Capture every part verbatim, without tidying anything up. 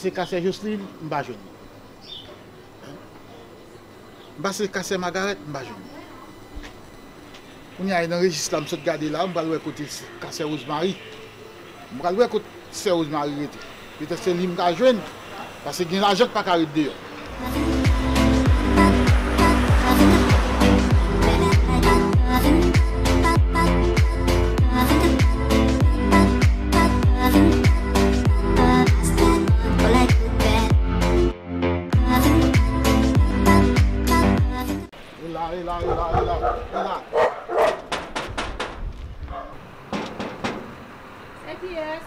Se ka sè Joslin, m pa jwenn li. M pase ka sè Magarèt, m pa jwenn li. Kounye a, nan rejis la, m sot gade la, m pral wè kote se ka sè Wozmari. M pral wè kote sè Wozmari rete. Petèt se li m ka jwenn, paske gen lajan k pa ka ret deyò. E la, e la, e la, e la, e la. Se kiyès?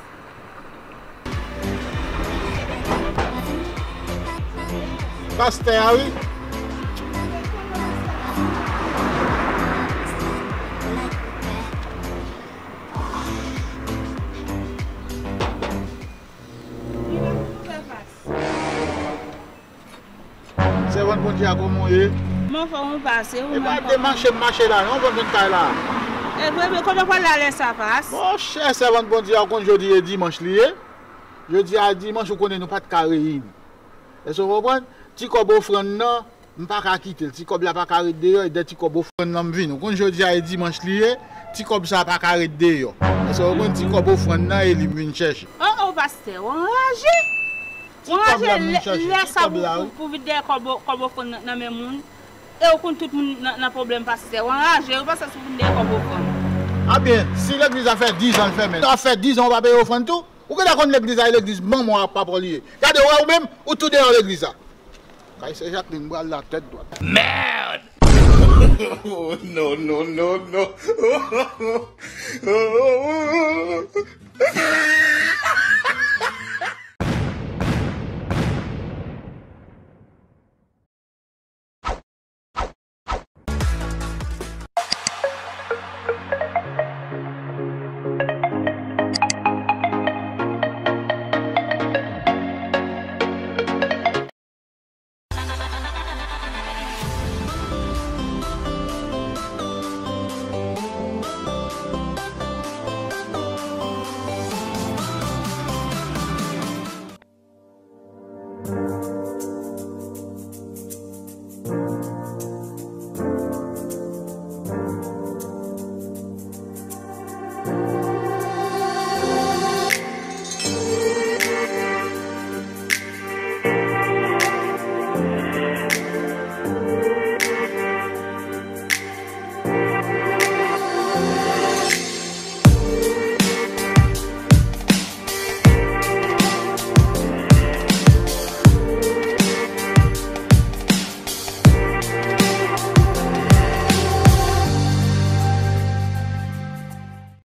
Pastè a, wi. Sèvant Bondye a, kòman w ye? Mwen fò mwen pase, ou menm kòman? E pa de mache m mache la, non, konn vin kay la. E vre, men kote w pral la lè sa, pas? Monchè, sèvant Bondye a, ou konn jodi e dimanch li ye. Jodi a dimanch, ou konnen nou pa t ka reyini. Èske w konprann? Ti kòb ofrann nan, m pa ka kite l. Ti kòb la pa ka ret deyò, e dè ti kòb ofrann nan m vin. Ou konn jodi a e dimanch li ye, ti kòb sa pa ka ret deyò. Èske w konprann? Ti kòb ofrann nan, e li m vin chèche. Oh, oh, pastè, w anraje. Ti kòb la m vin chèche, ti kòb la, wi. Pou vin dèyè kòb, kòb ofrann nan, nan men moun. E ou konn tout moun nan, nan pwoblèm pastè. W anraje, ou pastè sou vin dèyè kòb ofrann. A byen, si legliz la fè diz an l fèmen, sa fè diz an ou pa peye ofrann tou? Ou gentan konn legliz la, e legliz manman w ak papa w li ye. Gade, w wè ou menm, ou tou deyò legliz la. Kay sè Jacqueline, m pral la tèt dwat. Merde! Oh, non, non, non, non.